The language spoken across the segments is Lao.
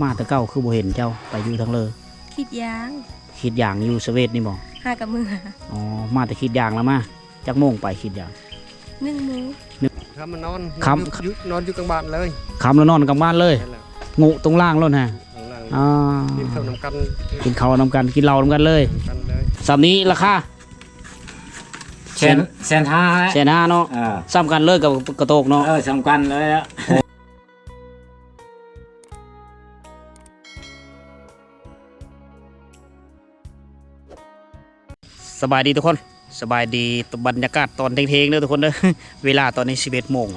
ມາແຕ່ເກົ່າຄືບໍ່ເຫັນເຈົ້າໄປຢູ່ທາງເລີ? ກຣີດຢາງ. ກຣີດຢາງຢູ່ສະເຫວດນີ້ບໍ່? ຫາກະເມືອ. ອໍ ມາແຕ່ກຣີດຢາງແລ້ວມາ. ຈັກໂມງໄປກຣີດຢາງ? ໜຶ່ງໂມງ. ຄ່ຳມານອນ ຄ່ຳ ຢູ່ ຢູ່ ນອນຢູ່ກາງບ້ານເລີຍ. ຄ່ຳແລ້ວນອນກາງບ້ານເລີຍ. ແມ່ນແລ້ວ. ງຸຕົງລ່າງໂລດຫະ. ຕາງຫຼັງ. ອ່າ ກິນເຂົ້ານຳກັນ ກິນເຂົ້ານຳກັນ ກິນເຫຼົ້ານຳກັນເລີຍ. ນຳກັນເລີຍ. ສ່ຳນີ້ລາຄາ ແສນ ແສນ ແສນຫ້າ ແສນຫ້າເນາະ. ເອີ ສ່ຳກັນເລີຍກັບກະໂຕກເນາະ. ເອີ ສ່ຳກັນເລີຍ. ສະບາຍດີທຸກຄົນ ສະບາຍດີ ບັນຍາກາດຕອນທ່ຽງໆເດີທຸກຄົນເດີ. ເວລາຕອນນີ້ສິບເອັດໂມງ.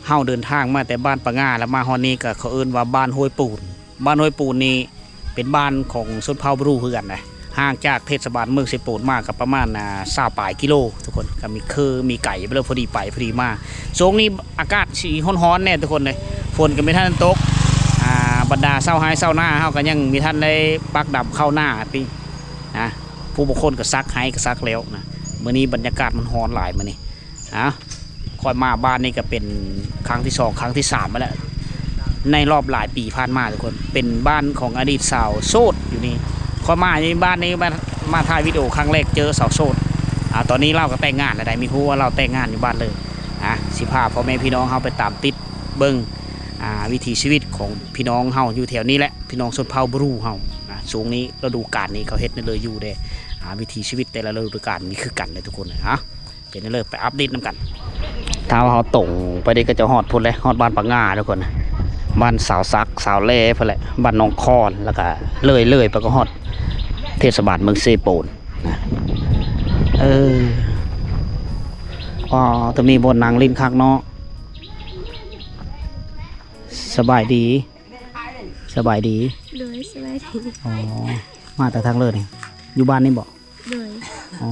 ເຮົາເດີນທາງມາແຕ່ບ້ານປະຫງ່າ ແລ້ວມາຮອດນີ້ກະເຂົາເອີ້ນວ່າບ້ານຫ້ວຍປູນ. ບ້ານຫ້ວຍປູນນີ້ເປັນບ້ານຂອງຊົນເຜົ່າບຣູຄືກັນນະ ຫ່າງຈາກເທດສະບານເມືອງເຊໂປນມາກະປະມານ ອ່າ ຊາວປາຍກິໂລທຸກຄົນ. ກະມີເຄີ ມີໄກໄປເລີຍ ພໍດີໄປພໍດີມາ. ຊ່ວງນີ້ອາກາດຊິຮ້ອນໆແດ່ທຸກຄົນເດີ ຝົນກະບໍ່ທັນຕົກ. ອ່າ ບັນດາຊາວໄຮ່ຊາວນາເຮົາກະຍັງບໍ່ທັນໄດ້ປັກດຳເຂົ້ານາຕິ ນະ ຜູ້ບາງຄົນກະສັກໄຮ່ກະສັກແລ້ວນະ. ມື້ນີ້ບັນຍາກາດມັນຮ້ອນຫຼາຍມື້ນີ້. ອ່າ ຂ້ອຍມາບ້ານນີ້ກະເປັນຄັ້ງທີສອງ ຄັ້ງທີສາມແລ້ວ ໃນລອບຫຼາຍປີຜ່ານມາທຸກຄົນ. ເປັນບ້ານຂອງອະດີດສາວໂສດຢູ່ນີ້. ຂ້ອຍມາຢູ່ບ້ານນີ້ ມາ ມາຖ່າຍວິດີໂອຄັ້ງແລກເຈີສາວໂສດ. ອ່າ ຕອນນີ້ລາວກະແຕ່ງງານແລ້ວໄດ໋ ມີຮູ້ວ່າລາວແຕ່ງງານຢູ່ບ້ານເລີຍ. ອ່າ ຊິພາພໍ່ແມ່ພີ່ນ້ອງເຮົາໄປຕາມຕິດເບິ່ງ ອ່າ ວິຖີຊີວິດຂອງພີ່ນ້ອງເຮົາຢູ່ແຖວນີ້ແຫຼະ ພີ່ນ້ອງຊົນເຜົ່າບຣູເຮົານະ. ຊ່ວງນີ້ລະດູການນີ້ເຂົາເຮັດແນວເລີຢູ່ເດ້. ອ່າ ວິຖີຊີວິດແຕ່ລະລະດູການມີຄືກັນເດ້ທຸກຄົນ. ອ່າ ເປັນແນວເລີ ໄປອັບເດດນຳກັນ. ຖ້າວ່າເຮົາຕົງໄປນີ້ກະຈະຮອດພຸ້ນແຫຼະ ຮອດບ້ານປະຫງ່າທຸກຄົນ. ບ້ານສາວສັກ ສາວແລພຸ້ນແຫຼະ ບ້ານໜອງຄອນ ແລ້ວກະເລີຍ ເລີຍໄປກະຮອດເທດສະບານເມືອງເຊໂປນນະ. ເອີ ອໍ ແຕ່ມີບ່ອນນັ່ງຫຼິ້ນຄັກເນາະ. ສະບາຍດີ ສະບາຍດີ. ໂດຍ ສະບາຍດີ. ອໍ ມາແຕ່ທາງເລີນີ້ ຢູ່ບ້ານນີ້ບໍ່? ໂດຍ. ອໍ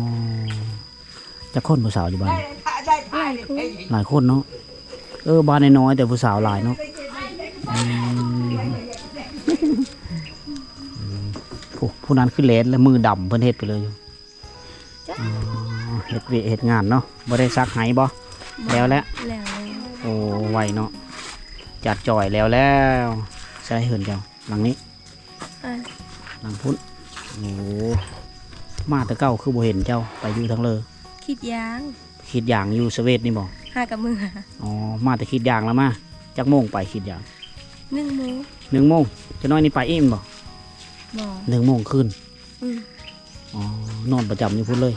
ຈັກຄົນຜູ້ສາວຢູ່ບ້ານ? ຫຼາຍຄົນ. ຫຼາຍຄົນເນາະ. ເອີ ບ້ານນ້ອຍໆແຕ່ຜູ້ສາວຫຼາຍເນາະ. ອືມ ອືມ ຜູ້ ຜູ້ນັ້ນຄືແລ່ນແລ້ວ ມືດຳ ເພິ່ນເຮັດໄປເລີຍ. ອໍ ເຮັດວຽກເຮັດງານເນາະ. ບໍ່ໄດ້ສັກໄຮ່ບໍ່? ບໍ່. ແລ້ວແຫຼະ? ແລ້ວ ແລ້ວ. ໂອ້ ໄວເນາະ ຈັດຈ່ອຍແລ້ວແລ້ວ. ໃສເຮືອນເຈົ້າ? ຫຼັງນີ້. ເອີ ຫຼັງພຸ້ນ. ໂອ້ ມາແຕ່ເກົ່າຄືບໍ່ເຫັນເຈົ້າໄປຢູ່ທາງເລີ? ກຣີດຢາງ. ກຣີດຢາງຢູ່ສະເຫວດນີ້ບໍ່? ຫາກະເມືອ. ອໍ ມາແຕ່ກຣີດຢາງແລ້ວມາ. ຈັກໂມງໄປກຣີດຢາງ? ໜຶ່ງໂມງ. ໜຶ່ງໂມງ. ຈັກໜ້ອຍນີ້ໄປອີກແມ່ນບໍ່? ບໍ່. ໜຶ່ງໂມງຄືນ. ອືມ. ອໍ ນອນປະຈຳຢູ່ພຸ້ນເລີຍ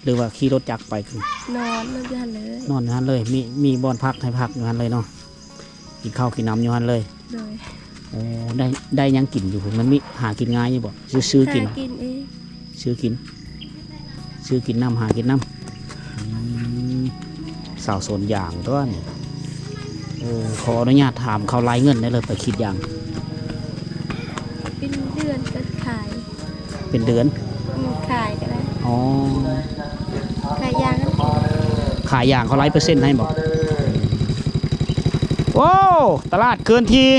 ຫຼືວ່າຂີ່ລົດຈັກໄປ? ນອນ ນອນຢູ່ຫັ້ນເລີຍ. ນອນຢູ່ຫັ້ນເລີຍ. ມີ ມີບ່ອນພັກໃຫ້ພັກຢູ່ຫັ້ນເລີຍເນາະ. ກິນເຂົ້າກິນນ້ຳຢູ່ຫັ້ນເລີຍ. ໂດຍ. ໂອ້ ໄດ້ ໄດ້ຫຍັງກິນຢູ່ພຸ້ນ? ມັນມີ ຫາກິນງ່າຍຢູ່ບໍ່? ຊື້ ຊື້ກິນ. ຫາກິນເອງ. ຊື້ກິນ. ຊື້ກິນນຳ ຫາກິນນຳ. ອືມ ສາວສວນຢາງຕົວະນີ້. ເອີ ຂໍອະນຸຍາດຖາມ ເຂົາລາຍເງິນໄດ້ເລີຍ ໄປກຣີດຢາງ? ເປັນເດືອນກະຂາຍ. ເປັນເດືອນ? ອືມ ຂາຍກະໄດ້. ອໍ ຂາຍຢາງ. ຂາຍຢາງເຂົາໄລ່ເປີເຊັນໃຫ້ບໍ່? ໂອ້ ຕະຫຼາດເຄື່ອນທີ່.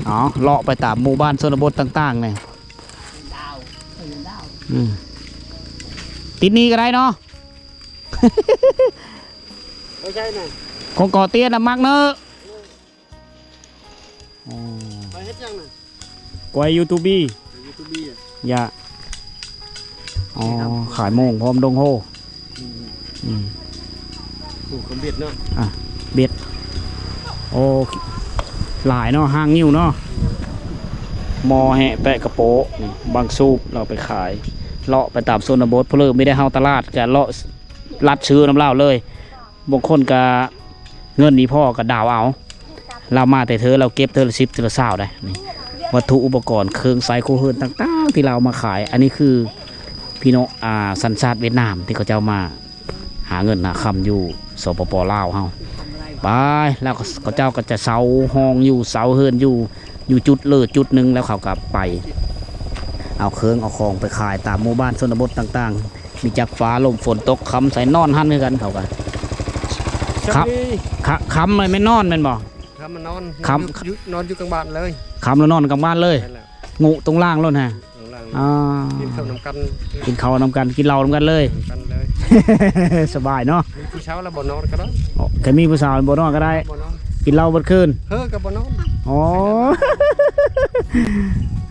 ເອົາ ເລາະໄປຕາມໝູ່ບ້ານຊົນນະບົດຕ່າງໆນີ້. ອືມ ຕິດນີ້ກະໄດ້ເນາະ. ບໍ່ໃຊ່ນະ ຂອງກໍເຕ້ຍນະມັກເນີ. ອໍ ໄປເຮັດຫຍັງນະ? ກວຍຢູທູບີ. ຢູທູບີ ຢາ. ອໍ ຂາຍໂມງພ້ອມດົງໂຮ. ອືມ ອືມ ໂອ້ ເບັດເນາະ. ອ່ະ ເບັດ. ໂອ້ ຫຼາຍເນາະ ຫ້າງງິ້ວເນາະ. ໝໍ້ແຫະແປະກະໂປະ ບັງສູບ ເຮົາໄປຂາຍ ເລາະໄປຕາມຊົນນະບົດ. ເພີ້ນມີໄດ້ເຮົາຕະຫຼາດກະເລາະ ລັດຊື້ນຳລາວເລີຍ. ບາງຄົນກະເງິນນີ້ພໍກະດາວເອົາ. ລາວມາແຕ່ເທື່ອ ລາວເກັບເທື່ອລະສິບ ເທື່ອລະຊາວໄດ໋. ນີ້ ວັດຖຸອຸປະກອນ ເຄື່ອງໃຊ້ຄົວເຮືອນຕ່າງໆ ທີ່ລາວເອົາມາຂາຍ. ອັນນີ້ຄືພີ່ນ້ອງ ອ່າ ສັນຊາດຫວຽດນາມ ທີ່ເຂົາເຈົ້າມາຫາເງິນຫາຄຳຢູ່ ສປປ ລາວເຮົາ. ໄປ ແລ້ວເຂົາເຈົ້າກະຈະເຊົ່າຫ້ອງຢູ່ ເຊົ່າເຮືອນຢູ່ ຢູ່ຈຸດເລີຈຸດໜຶ່ງ ແລ້ວເຂົາກະໄປເອົາເຄື່ອງເອົາຂອງໄປຂາຍຕາມໝູ່ບ້ານຊົນນະບົດຕ່າງໆ. ມີຈັກຟ້າລົມຝົນຕົກ ຄ່ຳໃສນອນຫັ້ນຄືກັນ ເຂົາກະ ຄ່ຳ ຄ່ຳແລ້ວແມ່ນນອນແມ່ນບໍ່? ຄ່ຳມານອນ ຄ່ຳ ຢູ່ ນອນຢູ່ກາງບ້ານເລີຍ. ຄ່ຳແລ້ວນອນກາງບ້ານເລີຍ. ແມ່ນແລ້ວ. ງຸຕົງລ່າງໂລດຫະ. ຕາງຫຼັງ. ອ່າ ກິນເຂົ້ານຳກັນ ກິນເຫຼົ້ານຳກັນ ກິນເຫຼົ້ານຳກັນເລີຍ. ນຳກັນເລີຍ. ສະບາຍເນາະ. ມີຜູ້ສາວແລ້ວບໍ່ນອນກະໄດ້. ອໍ ຄັນມີຜູ້ສາວບໍ່ນອນກະໄດ້. ບໍ່ນອນ. ກິນເຫຼົ້າເບິດຄືນ. ເຮີກໍບໍ່ນອນ. ອໍ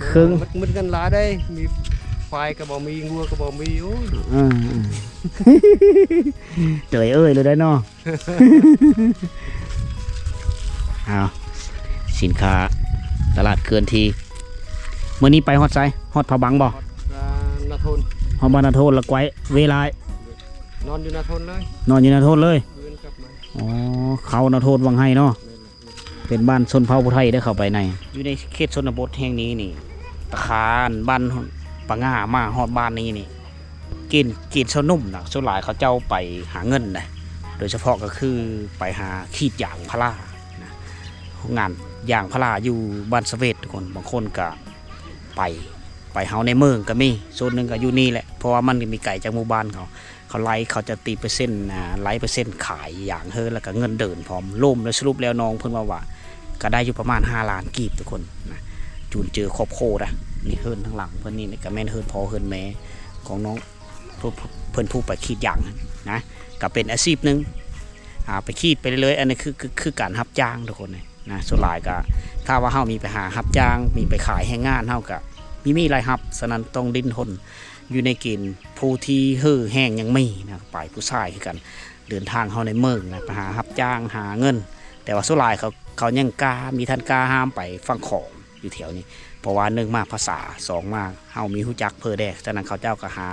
ເຄິ່ງ ໝົດເງິນຫຼາຍເດ້ ມີຄວາຍກໍບໍ່ມີ ງົວກໍບໍ່ມີ. ໂອ້ຍ ເອີ ເອີ ເອີຍເອີຍເລີຍໄດ໋ເນາະ. ອ້າວ ສິນຄ້າຕະຫຼາດເຄື່ອນທີ່ ມື້ນີ້ໄປຮອດໃສ? ຮອດພະບັງບໍ່? ຮອດ ອ່າ ນາໂທນ. ຮອດບ້ານນາໂທນ ແລ້ວໄກວເວລາ ນອນຢູ່ນາໂທນເລີຍ. ນອນຢູ່ນາໂທນເລີຍ. ຄືນກັບມາ. ອໍ ເຂົ້ານາໂທນວັງໄຫ້ເນາະ. ແມ່ນແຫຼະ. ເປັນບ້ານຊົນເຜົ່າຜູ້ໄທໄດ້ເຂົ້າໄປໃນ ຢູ່ໃນເຂດຊົນນະບົດແຫ່ງນີ້ນີ້ ຕາຂ້ານບ້ານປະຫງ່າມາຮອດບ້ານນີ້ນີ້ ເກນ ເກນຊາວໜຸ່ມນະ ສ່ວນຫຼາຍເຂົາເຈົ້າໄປຫາເງິນນະ ໂດຍສະເພາະກໍຄືໄປຫາຂີດຢາງພາລານະ ໂຮງງານຢາງພາລາຢູ່ບ້ານສະເຫວດທຸກຄົນ. ບາງຄົນກໍໄປ ໄປເຮົາໃນເມືອງກໍມີ ສ່ວນໜຶ່ງກໍຢູ່ນີ້ແຫຼະ ເພາະວ່າມັນກໍມີໄກຈາກໝູ່ບ້ານເຂົາ. ເຂົາໄລ່ ເຂົາຈະຕີເປີເຊັນ ອ່າ ໄລ່ເປີເຊັນຂາຍຢາງເຮີ ແລ້ວກໍເງິນເດືອນພ້ອມ ລວມແລ້ວ ສະຫຼຸບແລ້ວນ້ອງເພິ່ນເວົ້າວ່າ ກໍໄດ້ຢູ່ປະມານຫ້າລ້ານກີບທຸກຄົນນະ ຈູນເຈືອຄອບຄົວນະ. ນີ້ເຮືອນທາງຫຼັງເພິ່ນນີ້ ນີ້ກໍແມ່ນເຮືອນພໍ່ເຮືອນແມ່ຂອງນ້ອງ ເພິ່ນ ເພິ່ນຜູ້ໄປຂີດຢາງນະ ກໍເປັນອາຊີບໜຶ່ງ ອ່າ ໄປຂີດໄປເລື້ອຍໆ. ອັນນີ້ຄື ຄື ຄືການຮັບຈ້າງທຸກຄົນນະ. ສ່ວນຫຼາຍກໍຖ້າວ່າເຮົາມີໄປຫາຮັບຈ້າງ ມີໄປຂາຍແຮງງານ ເຮົາກໍມີ ມີລາຍຮັບ. ສະນັ້ນຕ້ອງດີ້ນຮົນ ຢູ່ໃນເກນຜູ້ທີ່ເຫີແຮງຍັງມີນະ ປາຍຜູ້ຊາຍຄືກັນ ເດີນທາງເຮົາໃນເມືອງນະ ໄປຫາຮັບຈ້າງຫາເງິນ. ແຕ່ວ່າສ່ວນຫຼາຍເຂົາ ເຂົາຍັງກ້າ ມີທ່ານກ້າຫ້າມໄປຝັ່ງຂອງຢູ່ແຖວນີ້ ເພາະວ່າໜຶ່ງມາພາສາ ສອງມາເຮົາມີຮູ້ຈັກເພິ່ນແດ່. ສະນັ້ນເຂົາເຈົ້າກໍຫາ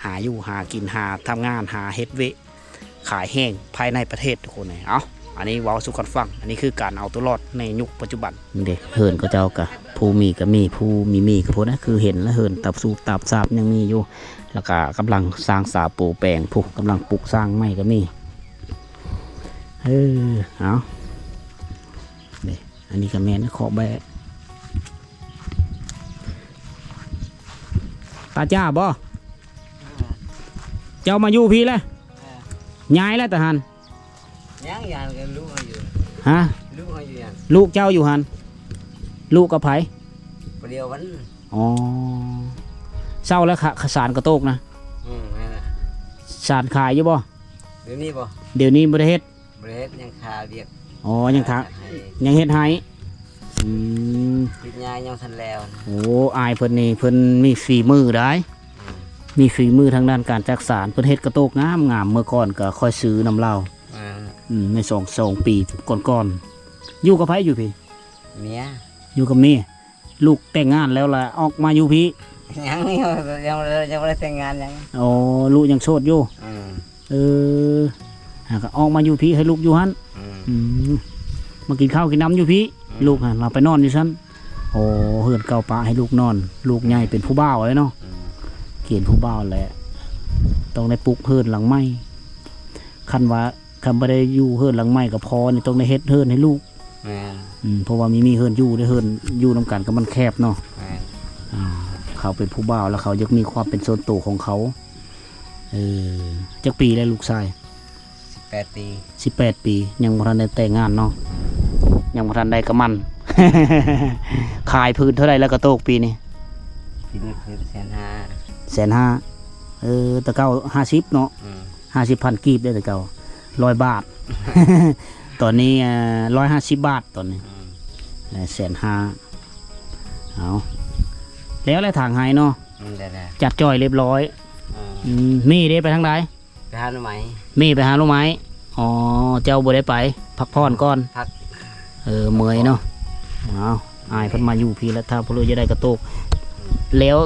ຫາຢູ່ຫາກິນ ຫາທຳງານ ຫາເຮັດວຽກ ຂາຍແຮງພາຍໃນປະເທດທຸກຄົນເລີຍ. ເອົ້າ ອັນນີ້ເວົ້າສູ່ກັນຟັງ ອັນນີ້ຄືການເອົາຕົວລອດໃນຍຸກປັດຈຸບັນ. ນີ້ເດ້ ເຮືອນເຂົາເຈົ້າກະ ຜູ້ມີກະມີ ຜູ້ມີມີກະພຸ້ນນະ ຄືເຫັນລະ ເຮືອນຕາບສູບຕາບສາບຍັງມີຢູ່ ລະກະກຳລັງສ້າງສາໂປແປງພຸ້ນ ກຳລັງປຸກສ້າງໃໝ່ກະມີ. ເອີ ເອົາ ນີ້ ອັນນີ້ກະແມ່ນເຄາະແບ້ ຕາຈ້າບໍ່? ເຈົ້າມາຢູ່ພີ້ແລ້ວ? ເອີ ຍ້າຍແລ້ວຕະຫັ້ນ? ຍັງ ຢ້ານກັນລູກເຮົາຢູ່. ຮະ? ລູກເຮົາຢູ່ຫັ້ນ. ລູກເຈົ້າຢູ່ຫັ້ນ? ລູກກັບໃຜ? ຜູ້ດຽວກັນ. ອໍ ເຊົາແລ້ວຂະ ຂະສານກະໂຕກນະ? ອືມ ນັ້ນແຫຼະ. ສານຂາຍຢູ່ບໍ່? ດຽວນີ້ບໍ່? ດຽວນີ້ບໍ່ໄດ້ເຮັດ? ບໍ່ໄດ້ເຮັດ ຍັງຄາວຽກ. ອໍ ຍັງຄາ ຍັງເຮັດໄຮ່. ອືມ ປິດຍາຍັງບໍ່ທັນແລ້ວ. ໂອ້ ອ້າຍເພິ່ນນີ້ເພິ່ນມີຝີມືໄດ໋. ອືມ ມີຝີມືທາງດ້ານການຈັກສານ ເພິ່ນເຮັດກະໂຕກງາມໆ ເມື່ອກ່ອນກໍຂ້ອຍຊື້ນຳລາວ. ເອີ ອືມ ໃນສອງ ສອງປີກ່ອນໆ. ຢູ່ກັບໃຜຢູ່ພີ້? ເມຍ. ຢູ່ກັບເມຍ. ລູກແຕ່ງງານແລ້ວລະອອກມາຢູ່ພີ້? ຍັງ ຍັງ ຍັງບໍ່ໄດ້ແຕ່ງງານຫຍັງ. ອໍ ລູກຍັງໂສດຢູ່. ອືມ ເອີ ຫາກະອອກມາຢູ່ພີ້ ໃຫ້ລູກຢູ່ຫັ້ນ. ອືມ ອືມ ມາກິນເຂົ້າກິນນ້ຳຢູ່ພີ້. ອືມ ລູກຫັ້ນລາວໄປນອນຢູ່ຊັ້ນ. ໂອ້ ເຮືອນເກົ່າປະໃຫ້ລູກນອນ ລູກໃຫຍ່ເປັນຜູ້ບ່າວແລ້ວເນາະ. ອືມ ເກນຜູ້ບ່າວແຫຼະ ຕ້ອງໄດ້ປຸກເຮືອນຫຼັງໃໝ່. ຄັນວ່າ ຄັນບໍ່ໄດ້ຢູ່ເຮືອນຫຼັງໃໝ່ກໍພໍ່ນີ້ຕ້ອງໄດ້ເຮັດເຮືອນໃຫ້ລູກ. ແມ່ນ. ອືມ ເພາະວ່າມີ ມີເຮືອນຢູ່ເດ້ ເຮືອນຢູ່ນຳກັນກໍມັນແຄບເນາະ. ແມ່ນ. ອ່າ ເຂົາເປັນຜູ້ບ່າວແລ້ວເຂົາຢາກມີຄວາມເປັນສ່ວນໂຕຂອງເຂົາ. ເອີ ຈັກປີແລ້ວລູກຊາຍ? ສິບແປດປີ. ສິບແປດປີ ຍັງບໍ່ທັນໄດ້ແຕ່ງງານເນາະ. ຍັງບໍ່ທັນໄດ້ກະໝັ້ນ. ຂາຍພື້ນເທົ່າໃດແລ້ວກະໂຕກປີນີ້? ປີນີ້ຄືແສນຫ້າ. ແສນຫ້າ. ເອີ ແຕ່ເກົ່າຫ້າສິບເນາະ. ອືມ ຫ້າສິບພັນກີບເດ້ແຕ່ເກົ່າ ຮ້ອຍບາດ. ຕອນນີ້ ເອີ ຮ້ອຍຫ້າສິບບາດຕອນນີ້. ອືມ ເອີ ແສນຫ້າ. ເອົາ ແລ້ວແຫຼະທາງໄຮ່ເນາະ. ອືມ ໄດ້ແລ້ວ ຈັດຈ່ອຍລຽບຮ້ອຍ. ອືມ ອືມ ເມເດ້ໄປທາງໃດ? ໄປຫາໜໍ່ໄມ້. ເມໄປຫາໜໍ່ໄມ້. ອໍ ເຈົ້າບໍ່ໄດ້ໄປ ພັກຜ່ອນກ່ອນ. ພັກ. ເອີ ເມື່ອຍເນາະ. ເອົາ ອ້າຍເພິ່ນມາຢູ່ພີ້ແລ້ວ ຖ້າຜູ້ເລີຍຈະໄດ້ກະໂຕກ. ອືມ ແລ້ວ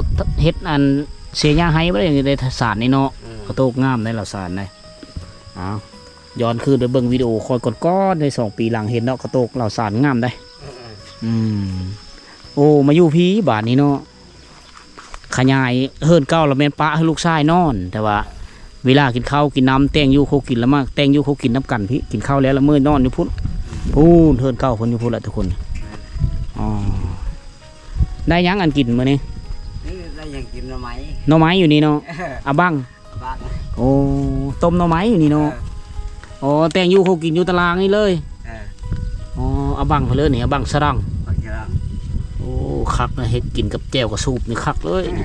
ເຮັດອັນເສຍຫຍ້າໄຮ່ບໍ່ໄດ້ ໄດ້ສານນີ້ເນາະ. ອືມ ກະໂຕກງາມໄດ໋ ລາວສານໄດ໋. ເອົາ ຍ້ອນຄືນໄປເບິ່ງວິດີໂອຂ້ອຍກ່ອນໆ ໃນສອງປີຫຼັງ ເຫັນເນາະ ກະໂຕກລາວສານງາມໄດ໋. ອືມ ອືມ ໂອ້ ມາຢູ່ພີ້ບາດນີ້ເນາະ. ຂະຫຍາຍເຮືອນເກົ່າລະແມ່ນປະໃຫ້ລູກຊາຍນອນ ແຕ່ວ່າເວລາກິນເຂົ້າກິນນ້ຳ ແຕ່ງຢູ່ຄົວກິນລະມາແຕ່ງຢູ່ຄົວກິນນຳກັນພີ້. ກິນເຂົ້າແລ້ວລະເມືອນອນຢູ່ພຸ້ນ. ອືມ ພຸ້ນ ເຮືອນເກົ່າເພິ່ນຢູ່ພຸ້ນລະທຸກຄົນ. ອໍ ໄດ້ຫຍັງອັນກິນມື້ນີ້? ນີ້ໄດ້ຫຍັງກິນ ໜໍ່ໄມ້. ໜໍ່ໄມ້ຢູ່ນີ້ເນາະ. ເອີ ອາບັງ. ບັງ. ໂອ້ ຕົ້ມໜໍ່ໄມ້ຢູ່ນີ້ເນາະ. ເອີ ອໍ ແຕ່ງຢູ່ຄົວກິນຢູ່ຕາລາງນີ້ເລີຍ. ເອີ ອໍ ອາບັງເພິ່ນເອີ້ນນີ້ ອາບັງສະດັງ. ບັງສະດັງ. ໂອ້ ຄັກນະ ເຮັດກິນກັບແຈ່ວກັບສູບນີ້ຄັກເລີຍ. ເອີ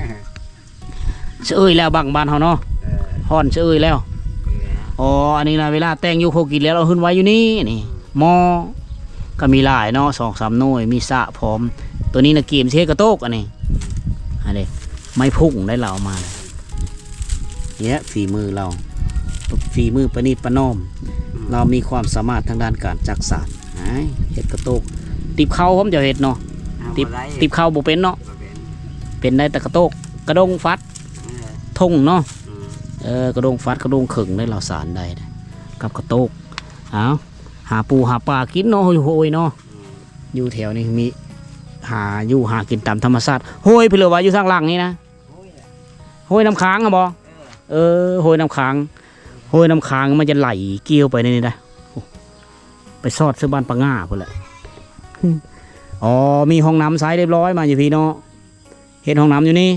ສະເອີຍແລ້ວ ບັງບ້ານເຮົາເນາະ. ເອີ ຮ້ອນສະເອີຍແລ້ວ. ເອີ ອໍ ອັນນີ້ນະ ເວລາແຕ່ງຢູ່ຄົວກິນແລ້ວ ເອົາຂຶ້ນໄວ້ຢູ່ນີ້ ນີ້ໝໍ້. ກໍມີຫຼາຍເນາະ ສອງສາມໜ່ວຍ ມີສະພ້ອມ. ໂຕນີ້ນະ ກຽມຊິເຮັດກະໂຕກ ອັນນີ້ ອັນນີ້ໄມ້ພຸ້ງໄດ້ ລາວເອົາມາ. ນີ້ແຫຼະ ຝີມືລາວ ຝີມືປະນີດປະນອມ. ອືມ ລາວມີຄວາມສາມາດທາງດ້ານການຈັກສານ. ອ້າຍ ເຮັດກະໂຕກ ຕິບເຂົ້າພ້ອມ ເຈົ້າເຮັດເນາະ. ເອົາ ຕິບ ບໍ່ໄດ້ ຕິບເຂົ້າບໍ່ເປັນເນາະ. ບໍ່ເປັນ ເປັນໄດ້ແຕ່ກະໂຕກ ກະດົງຟັດ ເອີ ທົ່ງເນາະ. ອືມ ເອີ ກະດົງຟັດ ກະດົງເຄິ່ງໄດ້ ລາວສານໄດ້ກັບກະໂຕກ. ເອົາ ຫາປູຫາປາກິນເນາະ ໂຮຍໆເນາະ. ອືມ ຢູ່ແຖວນີ້ມີຫາຢູ່ຫາກິນຕາມທຳມະຊາດ. ໂຮຍ ເພິ່ນເອີ້ນວ່າຢູ່ທາງຫຼັງນີ້ນະ ໂຮຍ ໂຮຍນ້ຳຄ້າງຫັ້ນບໍ່? ເອີ ເອີ ໂຮຍນ້ຳຄ້າງ ໂຮຍນ້ຳຄ້າງ ມັນຈະໄຫຼກ່ຽວໄປໃນນີ້ໄດ໋ ໄປຊອດໃສ່ບ້ານປາງ່າພຸ້ນແຫຼະ. ອໍ ມີຫ້ອງນ້ຳໃຊ້ຮຽບຮ້ອຍ ມາຢູ່ພີ້ເນາະ ເຮັດຫ້ອງນ້ຳຢູ່ນີ້.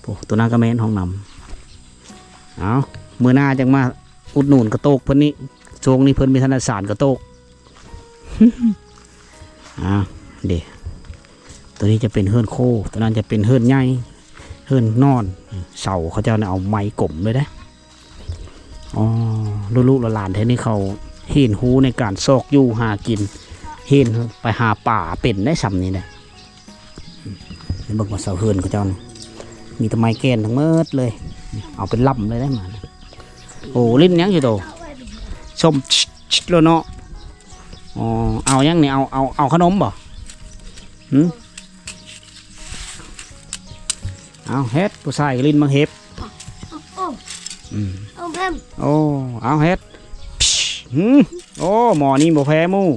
ໂອ້ ໂຕນັ້ນກໍແມ່ນຫ້ອງນ້ຳ. ເອົາ ມື້ໜ້າຈັ່ງມາອຸດໜູນກະໂຕກເພິ່ນນີ້ ຊ່ວງນີ້ເພິ່ນມີທັນໄດ້ສານກະໂຕກ. ອາ ເດ ໂຕນີ້ຈະເປັນເຮືອນໂຄ ໂຕນັ້ນຈະເປັນເຮືອນໃຫຍ່ ເຮືອນນອນ. ເສົາເຂົາເຈົ້ານະເອົາໄມ້ກົມເລີຍເດ້. ອໍ ລູກໆຫຼານໆແຖວນີ້ເຂົາຮຽນຮູ້ໃນການຊອກຢູ່ຫາກິນ ຮຽນໄປຫາປາເປັນໄດ້ຊ່ຳນີ້ແຫຼະ. ໃຫ້ເບິ່ງວ່າເສົາເຮືອນເຂົາເຈົ້ານີ້ ມີແຕ່ໄມ້ແກ່ນທັງໝົດເລີຍ ເອົາເປັນລຳເລີຍໄດ໋ມາ. ໂອ້ ຫຼິ້ນຫຍັງຢູ່ໂຕ ສົ້ມຊິດໆໂລດເນາະ. ອໍ ເອົາຫຍັງນີ້ ເອົາ ເອົາ ເອົາຂະໜົມບໍ່? ຫື ເອົາເຮັດ ຜູ້ຊາຍກໍຫຼິ້ນບັກເຫັບ. ໂອ້ ອືມ ເອົາແພມ ໂອ້ ເອົາເຮັດ. ຫື ໂອ້ ໝໍນີ້ບໍ່ແພ້ໝູ່.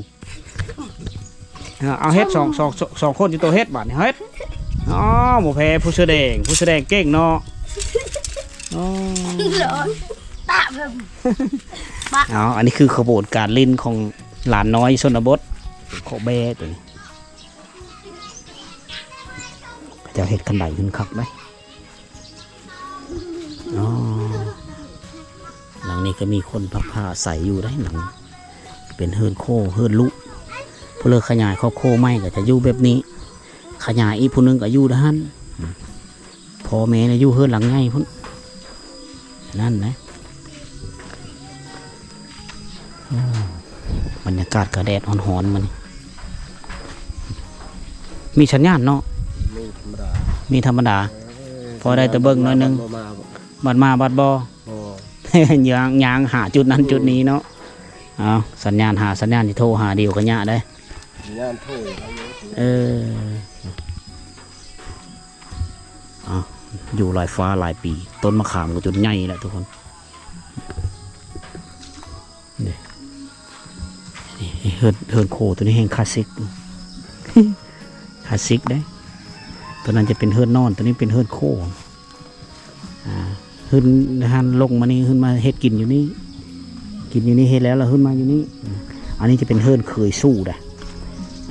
ເອີ ເອົາເຮັດສອງ ສອງ ສອງຄົນຢູ່ໂຕເຮັດບາດນີ້ ເຮັດ. ອໍ ບໍ່ແພ້ຜູ້ສະແດງ ຜູ້ສະແດງເກັ່ງເນາະ. ອໍ ຕະແບບ ເອົາ ອັນນີ້ຄືຂະບວນການຫຼິ້ນຂອງຫຼານນ້ອຍຊົນນະບົດ ເຂາະແບ້ໂຕນີ້. ເຂົາເຈົ້າເຮັດຄັນໄດຂຶ້ນຄັກເດ້. ອໍ ຫຼັງນີ້ກໍມີຄົນພັກພາອາໄສຢູ່ໄດ໋ ຫຼັງເປັນເຮືອນໂຄເຮືອນລຸ. ຜູ້ເລີກຂະຫຍາຍຄອບຄົວໃໝ່ກໍຈະຢູ່ແບບນີ້ ຂະຫຍາຍອີກຜູ້ໜຶ່ງກໍຢູ່ຫັ້ນ. ອືມ ພໍ່ແມ່ນະຢູ່ເຮືອນຫຼັງໃຫຍ່ພຸ້ນ ນັ້ນນະ. ໂອ້ ບັນຍາກາດກໍແດດຮ້ອນໆມື້ນີ້ ມີສັນຍານເນາະ. ມີທຳມະດາ ມີທຳມະດາ ເອີ ພໍໄດ້ແຕ່ເບິ່ງໜ້ອຍໜຶ່ງ ບັດມາ ບັດມາ ບັດບໍ່ ບໍ່ ຍ່າງ ຍ່າງຫາຈຸດນັ້ນຈຸດນີ້ເນາະ. ເອົາ ສັນຍານຫາສັນຍານ ຊິໂທຫາດິວກໍຍາກເດ້ ສັນຍານໂທ. ເອີ ເອົາ ຢູ່ຫຼາຍຟ້າຫຼາຍປີ ຕົ້ນມະຂາມກໍຈົນໃຫຍ່ແລ້ວທຸກຄົນ. ນີ້ ນີ້ເຮືອນ ເຮືອນໂຄໂຕນີ້ແຮ່ງຄລາສສິກ ຄລາສສິກເດ້. ໂຕນັ້ນຈະເປັນເຮືອນນອນ ໂຕນີ້ເປັນເຮືອນໂຄ. ອ່າ ຂຶ້ນຫັ້ນລົງມານີ້ ຂຶ້ນມາເຮັດກິນຢູ່ນີ້ ກິນຢູ່ນີ້ ເຮັດແລ້ວລະຂຶ້ນມາຢູ່ນີ້. ອືມ ອັນນີ້ຈະເປັນເຮືອນເຂີຍສູ່ດະ.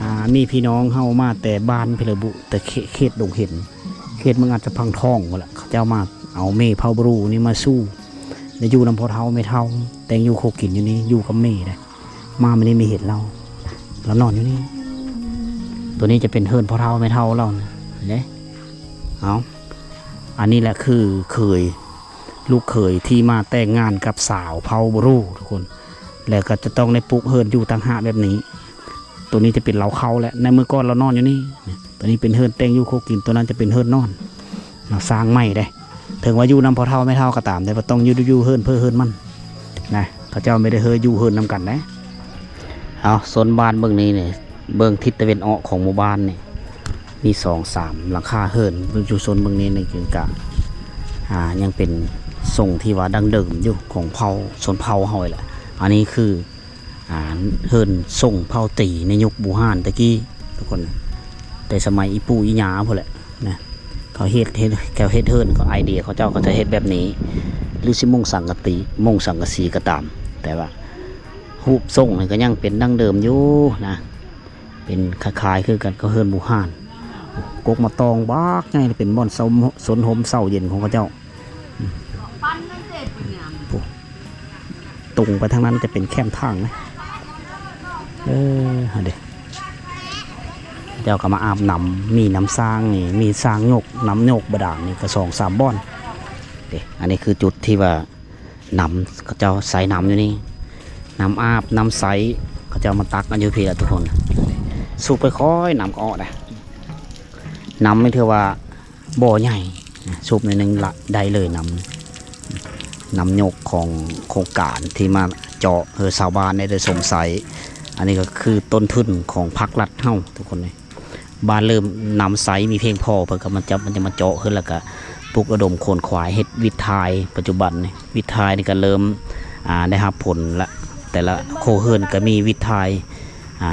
ອ່າ ມີພີ່ນ້ອງເຮົາມາແຕ່ບ້ານພີ້ລະບຸ ແຕ່ເຂ ເຂດດົງເຫັນ ເຂດເມືອງອັດສະພັງທອງພຸ້ນລະ ເຂົາເຈົ້າມາເອົາເມເຜົ່າບຣູນີ້ມາສູ່ ໄດ້ຢູ່ນຳພໍ່ເຖົ້າແມ່ເຖົ້າ ແຕ່ງຢູ່ຄົກກິນຢູ່ນີ້ ຢູ່ກັບເມໄດ໋. ມາມື້ນີ້ເມເຫັນລາວ ລາວນອນຢູ່ນີ້. ໂຕນີ້ຈະເປັນເຮືອນພໍ່ເຖົ້າແມ່ເຖົ້າລາວນີ້ເດ້. ເອົາ ອັນນີ້ແຫຼະຄືເຂີຍ ລູກເຂີຍທີ່ມາແຕ່ງງານກັບສາວເຜົ່າບຣູທຸກຄົນ ແລ້ວກໍຈະຕ້ອງໄດ້ປຸກເຮືອນຢູ່ຕ່າງຫາກແບບນີ້. ໂຕນີ້ຈະເປັນເລົ້າເຂົ້າແຫຼະ ໃນມື້ກ່ອນລາວນອນຢູ່ນີ້. ໂຕນີ້ເປັນເຮືອນແຕ່ງຢູ່ຄົກກິນ ໂຕນັ້ນຈະເປັນເຮືອນນອນ ເນາະ ສ້າງໃໝ່ເດ້. ເຖິງວ່າຢູ່ນຳພໍ່ເຖົ້າແມ່ເຖົ້າກໍຕາມ ແຕ່ວ່າຕ້ອງຢູ່ ຢູ່ເຮືອນເພິ່ນເຮືອນມັນນະ ເຂົາເຈົ້າບໍ່ໄດ້ເຮີ້ຢູ່ເຮືອນນຳກັນເດ້. ເອົາ ໂຊນບ້ານເບື້ອງນີ້ນີ້ ເບື້ອງທິດຕາເວັນອອກຂອງໝູ່ບ້ານນີ້ ມີສອງສາມຫຼັງຄາເຮືອນ ຢູ່ໂຊນເບື້ອງນີ້ນີ້ ຄືກະ ອ່າ ຍັງເປັນຊົງທີ່ວ່າດັ້ງເດີມຢູ່ຂອງເຜົ່າ ຊົນເຜົ່າເຮົານີ້ແຫຼະ. ອັນນີ້ຄື ອ່າ ເຮືອນຊົງເຜົ່າຕີໃນຍຸກບູຮານແຕ່ກີ້ທຸກຄົນ ແຕ່ສະໄໝອີ່ປູ່ອີ່ຍ່າພຸ້ນແຫຼະນະ ເຂົາເຮັດ ເຮັດ ເຂົາເຮັດເຮືອນ ເຂົາໄອເດຍເຂົາເຈົ້າ ເຂົາຈະເຮັດແບບນີ້ ຫຼືຊິມຸງສັງກະສີ ມຸງສັງກະສີກໍຕາມ ແຕ່ວ່າຮູບຊົງນີ້ກໍຍັງເປັນດັ້ງເດີມຢູ່ນະ ເປັນຄ້າຍໆຄືກັນກັບເຮືອນບູຮານ. ກົກໝາກຕອງບັກໃຫຍ່ ເປັນບ່ອນເຊົາ ຊົນໂຮມເຊົາເຢັນຂອງເຂົາເຈົ້າ. ໂອ້ ຕົງໄປທາງນັ້ນຈະເປັນແຄມທາງນະ. ເອີ ຫັ້ນເດ ເຈົ້າກໍມາອາບນ້ຳ ມີນ້ຳສ້າງນີ້ ມີສ້າງຍົກ ນ້ຳຍົກບາດານນີ້ກໍສອງສາມບ່ອນເດ. ອັນນີ້ຄືຈຸດທີ່ວ່າ ນ້ຳ ເຂົາເຈົ້າໃຊ້ນ້ຳຢູ່ນີ້ ນ້ຳອາບ ນ້ຳໃຊ້ ເຂົາເຈົ້າມາຕັກກັນຢູ່ພີ້ລະທຸກຄົນ. ສູບຄ່ອຍໆ ນ້ຳກໍອອກໄດ໋. ນ້ຳນີ້ຖືວ່າບໍ່ໃຫຍ່ ສູບໜ້ອຍໜຶ່ງລະໄດ້ເລີຍນ້ຳ. ນ້ຳຍົກຂອງໂຄງການທີ່ມາເຈາະໃຫ້ຊາວບ້ານໄດ້ຊົມໃຊ້. ອັນນີ້ກໍຄືຕົ້ນທຶນຂອງພາກລັດເຮົາທຸກຄົນເລີຍ. ບ້ານເລີ່ມນ້ຳໃສມີພຽງພໍ ເພິ່ນກໍມາຈັບ ມັນຈະມາເຈາະຂຶ້ນ ແລ້ວກໍປຸກລະດົມຂົນຂວາຍເຮັດວິດຖ່າຍ. ປັດຈຸບັນນີ້ວິດຖ່າຍນີ້ກໍເລີ່ມ ອ່າ ໄດ້ຮັບຜົນລະ ແຕ່ລະຄົວເຮືອນກໍມີວິດຖ່າຍ. ອ່າ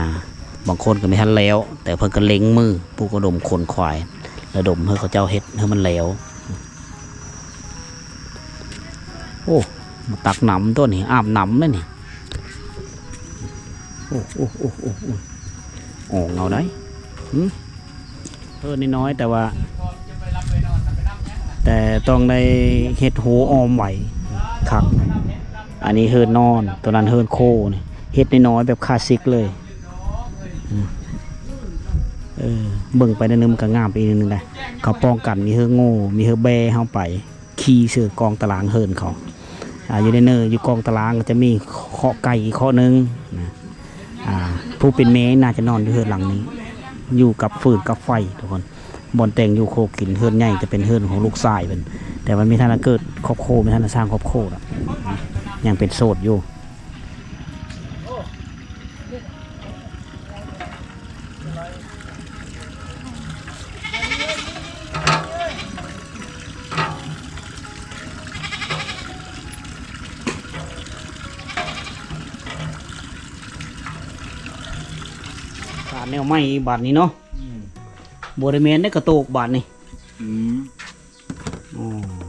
ບາງຄົນກໍມີທັນແລ້ວ ແຕ່ເພິ່ນກໍເລັ່ງມືປຸກລະດົມຂົນຂວາຍ ລະດົມໃຫ້ເຂົາເຈົ້າເຮັດໃຫ້ມັນແລ້ວ. ໂອ້ ມາຕັກນ້ຳຕົວນີ້ ອາບນ້ຳເລີຍນີ້. ໂອ້ ໂອ້ ໂອ້ ໂອ້ ໂອ້ ອອກເອົາໄດ໋. ຫື ເຮືອນນ້ອຍໆ ແຕ່ວ່າ ແຕ່ຕ້ອງໄດ້ເຮັດຮົ້ວອ້ອມໄວ້ຄັກ. ອັນນີ້ເຮືອນນອນ ຕົວນັ້ນເຮືອນໂຄນີ້ ເຮັດນ້ອຍໆ ແບບຄລາສສິກເລີຍ. ເອີ ເບິ່ງໄປໜ້ອຍໜຶ່ງມັນກໍງາມໄປອີກໜຶ່ງໄດ໋. ເຂົາປ້ອງກັນ ມີເຮືອໂງ່ ມີເຮືອແບເຮົາໄປ ຂີ່ເຊື່ອກອງຕະລາງເຮືອນເຂົາ. ອ່າ ຢູ່ໃນເນີ ຢູ່ກອງຕະລາງກໍຈະມີເຄາະໄກ່ອີກເຄາະໜຶ່ງນະ. ອ່າ ຜູ້ເປັນແມ່ໜ້າຈະນອນຢູ່ເຮືອນຫຼັງນີ້ ຢູ່ກັບຟືນກັບໄຟທຸກຄົນ. ບ່ອນແຕ່ງຢູ່ຄົວກິນ ເຮືອນໃຫຍ່ຈະເປັນເຮືອນຂອງລູກຊາຍເພິ່ນ ແຕ່ວ່າມີທ່ານລະເກີດຄອບຄົວ ມີທ່ານລະສ້າງຄອບຄົວ ຍັງເປັນໂສດຢູ່. ຂາດແນວໃໝ່ອີກບາດນີ້ເນາະ. ອືມ ບໍ່ໄດ້ແມ່ນເດ້ກະໂຕກບາດນີ້. ອືມ ອໍ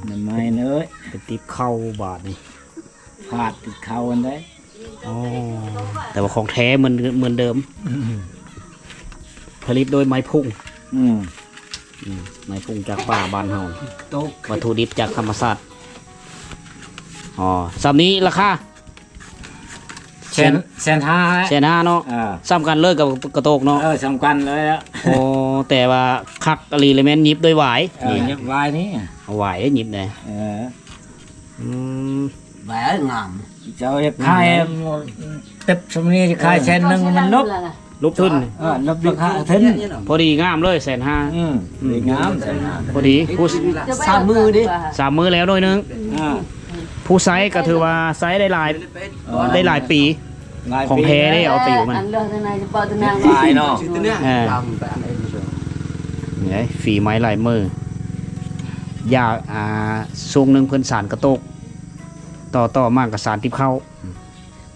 ນ້ຳໄມ້ເອີຍ ໄປຕິບເຂົ້າບາດນີ້ ພາດຕິດເຂົ້າຫັ້ນເດ້. ອໍ ແຕ່ວ່າຂອງແທ້ເໝືອນ ເໝືອນເດີມ. ອືມ ຜະລິດໂດຍໄມ້ພຸ້ງ. ອືມ ອືມ ໄມ້ພຸ້ງຈາກປ່າບ້ານເຮົາ ວັດຖຸດິບຈາກທຳມະຊາດ. ອໍ ສ່ຳນີ້ລາຄາ ແສນ ແສນຫ້າ ແສນຫ້າເນາະ. ເອີ ສ່ຳກັນເລີຍກັບກະໂຕກເນາະ. ເອີ ສ່ຳກັນເລີຍ. ໂອ້ ແຕ່ວ່າຄັກອີ່ຫຼີເລີຍແມ່ນຫຍິບດ້ວຍຫວາຍ. ເອີ ນີ້ ຫຍິບຫວາຍນີ້ ເອົາຫວາຍຫຍິບແດ່. ເອີ ອືມ ແບບງາມ ເຈົ້າຢາກຂາຍ ເຕັບຊຳນີ້ຂາຍແສນໜຶ່ງມັນລົບ ລົບທຶນ. ເອີ ລົບລາຄາທຶນ ພໍດີງາມເລີຍ ແສນຫ້າ. ອືມ ອືມ ດີງາມ ແສນຫ້າ ພໍດີ. ຜູ້ ສາມມື້ເດ້ ສາມມື້ແລ້ວໜ່ວຍໜຶ່ງ. ອ່າ ຜູ້ໃຊ້ກໍຖືວ່າໃຊ້ໄດ້ຫຼາຍ ເອີ ໄດ້ຫຼາຍປີ ຫຼາຍປີ ຂອງແທ້ເດ້ ເອົາຕິວມັນ ອັນເລື່ອງທາງໃນຈະເວົ້າທາງນາງຫຼາຍເນາະ. ເອີ ນີ້ ຝີໄມ້ລາຍມື ຢາກ ອ່າ ຊ່ວງໜຶ່ງເພິ່ນສານກະໂຕກ ຕໍ່ ຕໍ່ມາກໍສານຕິບເຂົ້າ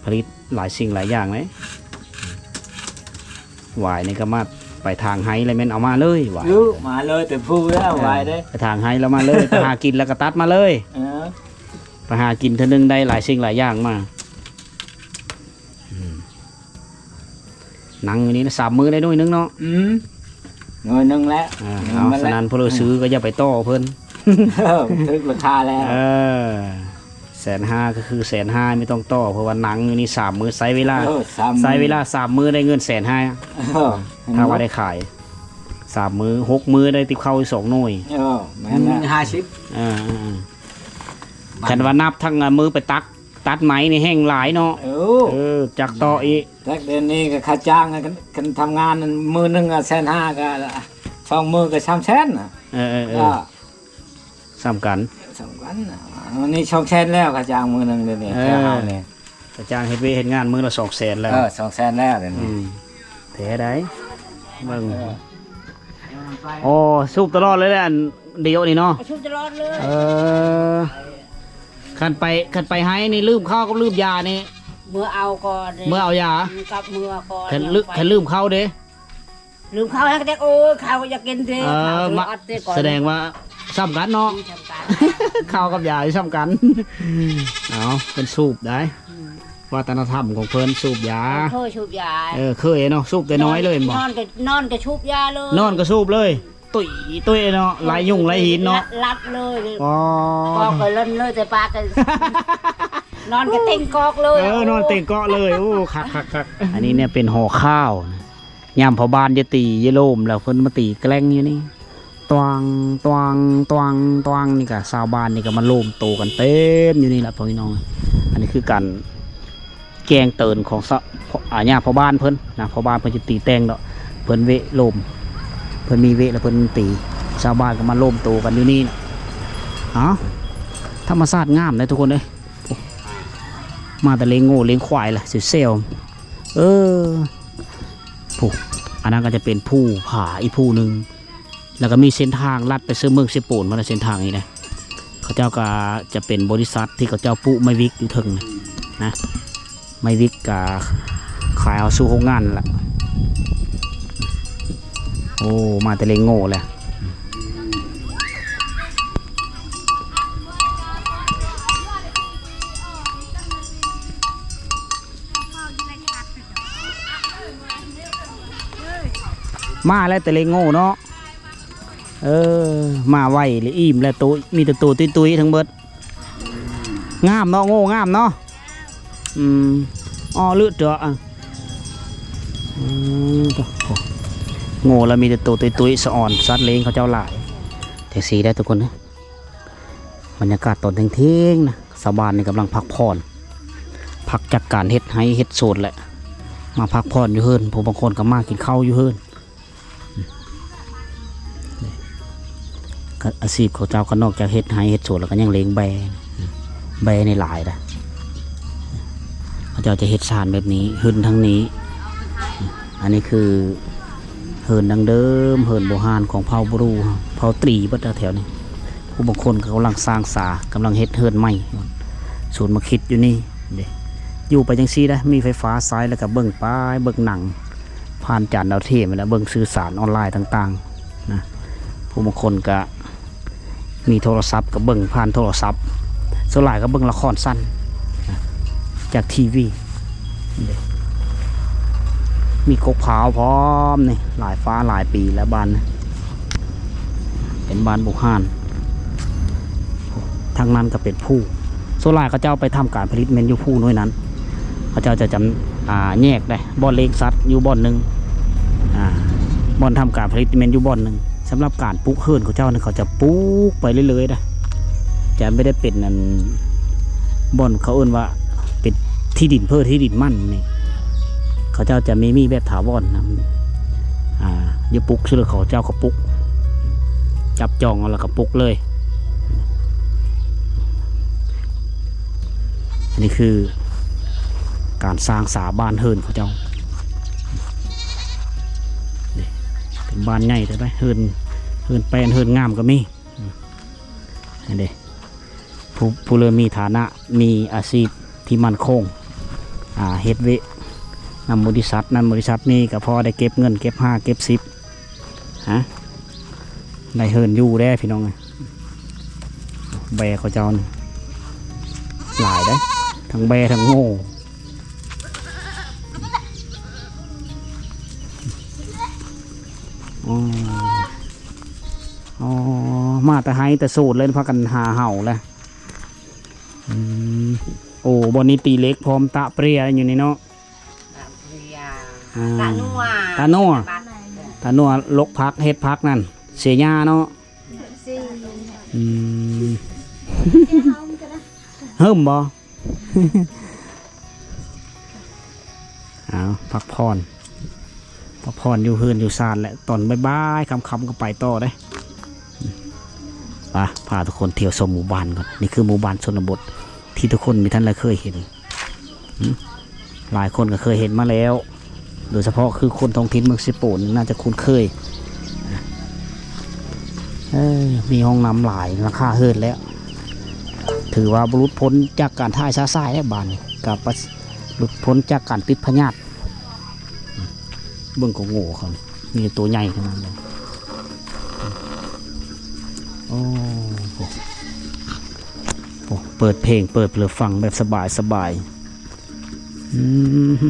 ຜະລິດຫຼາຍສິ່ງຫຼາຍຢ່າງເດ້. ຫວາຍນີ້ກໍມາໄປທາງໄຮ່ແລ້ວແມ່ນເອົາມາເລີຍ ຫວາຍ ເອີ ມາເລີຍ ແຕ່ຜູ້ແລ້ວຫວາຍເດ້ ໄປທາງໄຮ່ແລ້ວມາເລີຍ ໄປຫາກິນແລ້ວກໍຕັດມາເລີຍ. ເອີ ໄປຫາກິນເທື່ອໜຶ່ງໄດ້ຫຼາຍສິ່ງຫຼາຍຢ່າງມາ. ອືມ ນັ່ງຢູ່ນີ້ນະ ສາມມື້ໄດ້ໜ່ວຍໜຶ່ງເນາະ. ອືມ ໜ່ວຍໜຶ່ງແຫຼະ. ອ່າ ເອົາ ສະນັ້ນຜູ້ໃດຊື້ກໍຢ່າໄປຕໍ່ເພິ່ນ ເອີ ຖືກລາຄາແລ້ວ. ເອີ ແສນຫ້າກໍຄືແສນຫ້າ ບໍ່ຕ້ອງຕໍ່ ເພາະວ່ານັ່ງຢູ່ນີ້ສາມມື້ ໃຊ້ເວລາ ເອີ ສາມມື້ ໃຊ້ເວລາສາມມື້ໄດ້ເງິນແສນຫ້າ. ເອີ ຖ້າວ່າໄດ້ຂາຍສາມມື້ ຫົກມື້ໄດ້ຕິບເຂົ້າອີກສອງໜ່ວຍ. ເອີ ແມ່ນແຫຼະ ຫ້າສິບ. ເອີ ເອີ ເອີ ຄັນວ່ານັບທັງ ອ່າ ມື້ໄປຕັກ ຕັດໄມ້ນີ້ແຮ່ງຫຼາຍເນາະ. ເອີ ເອີ ຈັກຕໍ່ອີກ. ແຕ່ດຽວນີ້ກໍຄ່າຈ້າງ ຄັນ ຄັນທຳງານມື້ໜຶ່ງແສນຫ້າ ກໍສອງມື້ກໍສາມແສນນະ. ເອີ ເອີ ເອີ ອ່າ ສ່ຳກັນ ສ່ຳກັນນະ. ອັນນີ້ສອງແສນແລ້ວ ຄ່າຈ້າງມື້ໜຶ່ງດຽວນີ້. ເອີ ແຖວເຮົານີ້ ຄ່າຈ້າງເຮັດວຽກເຮັດງານມື້ລະສອງແສນແລ້ວ. ເອີ ສອງແສນແລ້ວດຽວນີ້. ອືມ ແທ້ໃດ໋ ເບິ່ງ. ເອີ ໂອ້ ສູບຕະຫຼອດເລີຍແຫຼະ ອັນດຽວນີ້ເນາະ. ສູບຕະຫຼອດເລີຍ. ເອີ ຄັນໄປ ຄັນໄປໄຮ່ນີ້ ລືມເຂົ້າກັບລືມຢານີ້ ເມືອເອົາກ່ອນເດ້ ເມືອເອົາຢາ ກັບເມືອກ່ອນ. ຄັນລືມ ຄັນລືມເຂົ້າເດ້ ລືມເຂົ້າແລ້ວກໍຈັກ ໂອ້ຍ ເຂົ້າກໍຢາກກິນເດ້. ເອີ ເຂົ້າກໍ ມາ ອັດເດ້ກ່ອນ. ສະແດງວ່າສ່ຳກັນເນາະ. ອືມ ສ່ຳກັນ ເຂົ້າກັບຢານີ້ສ່ຳກັນ. ເອົາ ເພິ່ນສູບໄດ໋. ອືມ ວັດທະນະທຳຂອງເພິ່ນສູບຢາ. ເອີ ເຄີຍສູບຢາ. ເອີ ເຄີຍເນາະ ສູບແຕ່ນ້ອຍເລີຍແມ່ນບໍ່? ນອນກໍ ນອນກໍສູບຢາເລີຍ. ນອນກໍສູບເລີຍ. ຕຸ້ຍ ຕຸ້ຍເນາະ ອືມ ໄລ່ຍຸງໄລ່ຫີນເນາະ. ຫຼັບເລີຍ. ອໍ ກໍເລີຍ ເລີຍແຕ່ປາກ ນອນກໍເຕັງກອກເລີຍ. ເອີ ນອນເຕັງເກາະເລີຍ. ໂອ້ ຄັກໆໆ. ອັນນີ້ເນຍເປັນຫໍຂ່າວ ຍາມພໍ່ບ້ານຈະຕີ ຈະໂລມແລ້ວ ເພິ່ນມາຕີແກລ້ງຢູ່ນີ້ ຕວງ ຕວງ ຕວງ ຕວງ. ນີ້ກະຊາວບ້ານນີ້ກະມາໂລມໂຕກັນເຕັມຢູ່ນີ້ລະ ພໍ່ພີ່ນ້ອງ. ອັນນີ້ຄືການ ແຈ້ງເຕືອນຂອງຊາວ ອາ ຍາພໍ່ບ້ານເພິ່ນນະ, ພໍ່ບ້ານເພິ່ນຈະຕີແຕ່ງດອກ, ເພິ່ນເວະໂລມ, ເພິ່ນມີເວະແລ້ວເພິ່ນຕີ, ຊາວບ້ານກໍມາລວມໂຕກັນຢູ່ນີ້ນະ. ເອົ້າ ທຳມະຊາດງາມເດ້ທຸກຄົນເອີຍ. ມາແຕ່ລ້ຽງງົວລ້ຽງຄວາຍລະ ແຊວໆ. ເອີ ຜູ້ ອັນນັ້ນກໍຈະເປັນພູຜາອີກພູໜຶ່ງ. ແລ້ວກໍມີເສັ້ນທາງລັດໄປເຊິ່ງເມືອງເຊໂປນພຸ້ນນະ ເສັ້ນທາງນີ້ນະ. ເຂົາເຈົ້າກໍຈະເປັນບໍລິສັດທີ່ເຂົາເຈົ້າປູກໄມ້ວິກຢູ່ເທິງນະ ໄມ້ວິກກໍຂາຍເອົາສູ່ໂຮງງານນັ້ນລະ. ໂອ້ ມາແຕ່ເລ້ງໂງ່ແຫຼະ. ມາແລ້ວແຕ່ເລັກໂງ່ເນາະ. ເອີ ມາໄວເລີຍ, ອີ່ມແລ້ວໂຕ, ມີແຕ່ໂຕຕຸ້ຍໆທັງເບິດ. ງາມເນາະ, ໂງ່ງາມເນາະ. ອືມ ອໍ ລຶດເດາະ. ອືມ ໂອ້ ໂງ່ລະມີແຕ່ໂຕຕຸ້ຍໆ ສະອອນ, ສັດເລ້ງເຂົາເຈົ້າຫຼາຍ. ຈັ່ງຊີ້ໄດ໋ທຸກຄົນເອີຍ. ບັນຍາກາດຕອນທ່ຽງໆນະ, ຊາວບ້ານນີ້ກຳລັງພັກຜ່ອນ, ພັກຈາກການເຮັດໄຮ່ເຮັດສວນແຫຼະ, ມາພັກຜ່ອນຢູ່ເຮືອນ. ຜູ້ບາງຄົນກໍມາກິນເຂົ້າຢູ່ເຮືອນ. ອາ ອາຊີບຂອງເຈົ້າກໍນອກຈາກເຮັດໄຮ່ເຮັດສວນແລ້ວ ກໍຍັງລ້ຽງແບ້, ແບ້ນີ້ຫຼາຍນະ. ເຂົາເຈົ້າຈະເຮັດຊານແບບນີ້, ຫຶ້ນທາງນີ້. ອັນນີ້ຄືເຮືອນດັ້ງເດີມ, ເຮືອນບູຮານຂອງເຜົ່າບຣູ, ເຜົ່າຕຣີເບິດແຖວນີ້. ຜູ້ບາງຄົນກໍກຳລັງສ້າງສາ, ກຳລັງເຮັດເຮືອນໃໝ່. ສູນມາຄິດຢູ່ນີ້ເດ້. ຢູ່ໄປຈັ່ງຊີ້ໄດ໋, ມີໄຟຟ້າໃຊ້ ແລ້ວກໍເບິ່ງໄປ, ເບິ່ງໜັງຜ່ານຈານດາວທຽມ ແລ້ວເບິ່ງສື່ສານອອນລາຍຕ່າງໆນະ. ຜູ້ບາງຄົນກໍ ມີໂທລະສັບກໍເບິ່ງຜ່ານໂທລະສັບ, ສ່ວນຫຼາຍກໍເບິ່ງລະຄອນສັ້ນຈາກທີວີ. ມີກົກພ້າວພ້ອມນີ້, ຫຼາຍຟ້າຫຼາຍປີແລ້ວ. ບ້ານນີ້ເປັນບ້ານບູຮານ, ທາງນັ້ນກໍເປັນພູ. ສ່ວນຫຼາຍເຂົາເຈົ້າໄປທຳການຜະລິດແມ່ນຢູ່ພູໜ່ວຍນັ້ນ. ເຂົາເຈົ້າຈະຈຳ ອ່າ ແຍກໄດ້, ບ່ອນລ້ຽງສັດຢູ່ບ່ອນໜຶ່ງ, ອ່າ ບ່ອນທຳການຜະລິດແມ່ນຢູ່ບ່ອນໜຶ່ງ. ສຳລັບການປຸກເຮືອນຂອງເຈົ້ານີ້ ເຂົາຈະປຸກໄປເລື້ອຍໆນະ, ຈະບໍ່ໄດ້ເປັນອັນ ບ່ອນເຂົາເອີ້ນວ່າເປັນທີ່ດິນເພີທີ່ດິນໝັ້ນນີ້, ເຂົາເຈົ້າຈະມີ ມີແບບຖາວອນນະ. ອ່າ ຢູ່ປຸກຊື່ເຂົາເຈົ້າກໍປຸກ, ຈັບຈອງເອົາແລ້ວກໍປຸກເລີຍ. ອັນນີ້ຄືການສ້າງສາບ້ານເຮືອນເຂົາເຈົ້າ. ນີ້ເປັນບ້ານໃຫຍ່ແທ້ໄດ໋, ເຮືອນ ເຮືອນແປ້ນ ເຮືອນງາມກໍມີ. ອັນນີ້ເດ້ ຜູ້ ຜູ້ເລີ່ມມີຖານະ, ມີອາຊີບທີ່ໝັ້ນຄົງ, ອ່າ ເຮັດວຽກນຳບໍລິສັດນັ້ນບໍລິສັດນີ້ ກໍພໍໄດ້ເກັບເງິນເກັບຫ້າເກັບສິບ. ຮະ ໄດ້ເຮືອນຢູ່ແດ່ພີ່ນ້ອງເອີຍ. ແບ້ເຂົາເຈົ້ານີ້ຫຼາຍເດ້, ທັງແບ້ທັງໂງ່. ອໍ ອໍ ມາແຕ່ໄຮ່ແຕ່ສວນເລີຍ ພາກັນຫາເຫົາແຫຼະ. ອືມ ໂອ້ ບ່ອນນີ້ຕີເຫຼັກພ້ອມ ຕະເປຣຍຢູ່ນີ້ເນາະ. ຕະເປຣຍ ອ່າ ຕະນົວ ຕະນົວ ຕະນົວ ລົກຜັກ ເຮັດຜັກນັ້ນ ເສຍຫຍ້າເນາະ. ອືມ ເຮີ້ມບໍ່? ເອົາ ພັກຜ່ອນ ພັກຜ່ອນຢູ່ເຮືອນຢູ່ຊານແຫຼະ, ຕອນບ່າຍໆ ຄ່ຳໆ ກໍໄປຕໍ່ເດ້. ໄປ ພາທຸກຄົນທ່ຽວຊົມໝູ່ບ້ານກ່ອນ. ນີ້ຄືໝູ່ບ້ານຊົນນະບົດທີ່ທຸກຄົນມີທ່ານລະເຄີຍເຫັນ. ຫຼາຍຄົນກໍເຄີຍເຫັນມາແລ້ວ, ໂດຍສະເພາະຄືຄົນທ້ອງຖິ່ນເມືອງເຊໂປນໜ້າຈະຄຸ້ນເຄີຍ. ເອີ ມີຫ້ອງນ້ຳຫຼາຍຫຼັງຄາເຮືອນແລ້ວ, ຖືວ່າບໍ່ຫຼຸດພົ້ນຈາກການຖ່າຍຊະຊາຍແລ້ວ. ບ້ານນີ້ກໍປະ ຫຼຸດພົ້ນຈາກການຕິດພະຍາດ. ເບິ່ງກໍໂງ່ເຂົາ ມີແຕ່ໂຕໃຫຍ່ທັງນັ້ນເລີຍ. ໂອ້ ໂອ້ ເປີດເພງ ເປີດເພີງຟັງແບບສະບາຍໆ. ອືມ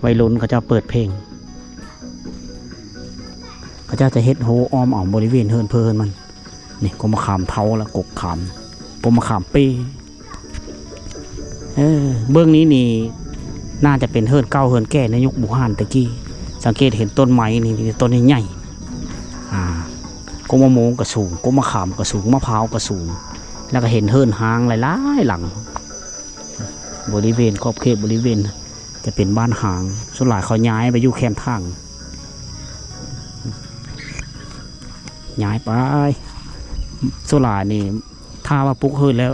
ໄວລຸ້ນເຂົາເຈົ້າເປີດເພງ, ເຂົາເຈົ້າຈະເຮັດໂຮອ້ອມເອົາບໍລິເວນເຮືອນເພີເຮືອນມັນ. ນີ້ ກົກມະຂາມເທົາ ແລະ ກົກຂາມ ກົກມະຂາມເປ້. ເອີ ເບື້ອງນີ້ນີ້ໜ້າຈະເປັນເຮືອນເກົ່າເຮືອນແກ່ໃນຍຸກບູຮານແຕ່ກີ້. ສັງເກດເຫັນຕົ້ນໄມ້ນີ້ມີແຕ່ຕົ້ນໃຫຍ່ໆ. ອ່າ ກົກມະມ່ວງກໍສູງ, ກົກມະຂາມກໍສູງ, ມະພ້າວກໍສູງ. ແລ້ວກໍເຫັນເຮືອນຮ້າງຫຼາຍໆຫຼັງ. ບໍລິເວນ ຂອບເຂດບໍລິເວນຈະເປັນບ້ານຮ້າງ, ສ່ວນຫຼາຍເຂົາຍ້າຍໄປຢູ່ແຄມທາງ, ຍ້າຍໄປ. ສ່ວນຫຼາຍນີ້ ຖ້າວ່າປຸກເຮືອນແລ້ວ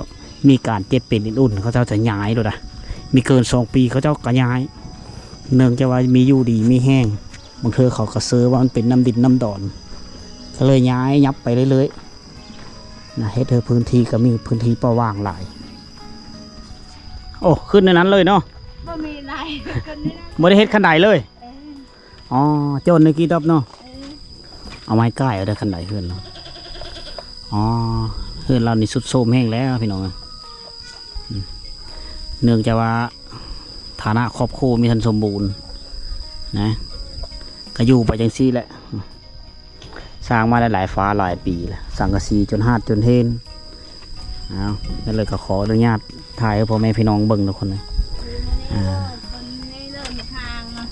ມີການເຈັບເປັນອື່ນໆ ເຂົາເຈົ້າຈະຍ້າຍໂລດນະ, ມີເກີນສອງປີເຂົາເຈົ້າກໍຍ້າຍ, ເນື່ອງຈາກວ່າມີຢູ່ດີມີແຮງ. ບາງເທື່ອເຂົາກໍເຊີວ່າມັນເປັນນ້ຳດິນນ້ຳດອນ ກໍເລີຍຍ້າຍຫຍັບໄປເລື້ອຍໆນະ, ເຮັດໃຫ້ພື້ນທີ່ກໍມີພື້ນທີ່ເປົ່າວ່າງຫຼາຍ. ໂອ້ ຂຶ້ນໃນນັ້ນເລີຍເນາະ. ບໍ່ມີໃດ ຂຶ້ນໃນນັ້ນ ບໍ່ໄດ້ເຮັດຄັນໄດເລີຍ. ເອີ ອໍ ຈົນໃນກີດອບເນາະ. ເອີ ເອົາໄມ້ກ້າຍເອົາໄດ້ຄັນໄດເຮືອນເນາະ. ອໍ ເຮືອນລາວນີ້ຊຸດໂຊມແຮງແລ້ວພີ່ນ້ອງເອີຍ. ອືມ ເນື່ອງຈາກວ່າຖານະຄອບຄົວມີທັນສົມບູນນະ, ກໍຢູ່ໄປຈັ່ງຊີ້ແຫຼະ. ສ້າງມາໄດ້ຫຼາຍຟ້າຫຼາຍປີແລ້ວ, ສັງກະສີຈົນຫາດຈົນເຮນ. ເອົາ ນັ້ນເລີຍກໍຂໍອະນຸຍາດຖ່າຍໃຫ້ພໍ່ແມ່ພີ່ນ້ອງເບິ່ງທຸກຄົນເລີຍ. ອ່າ ບໍ່ມີເລີຍທາງນະ.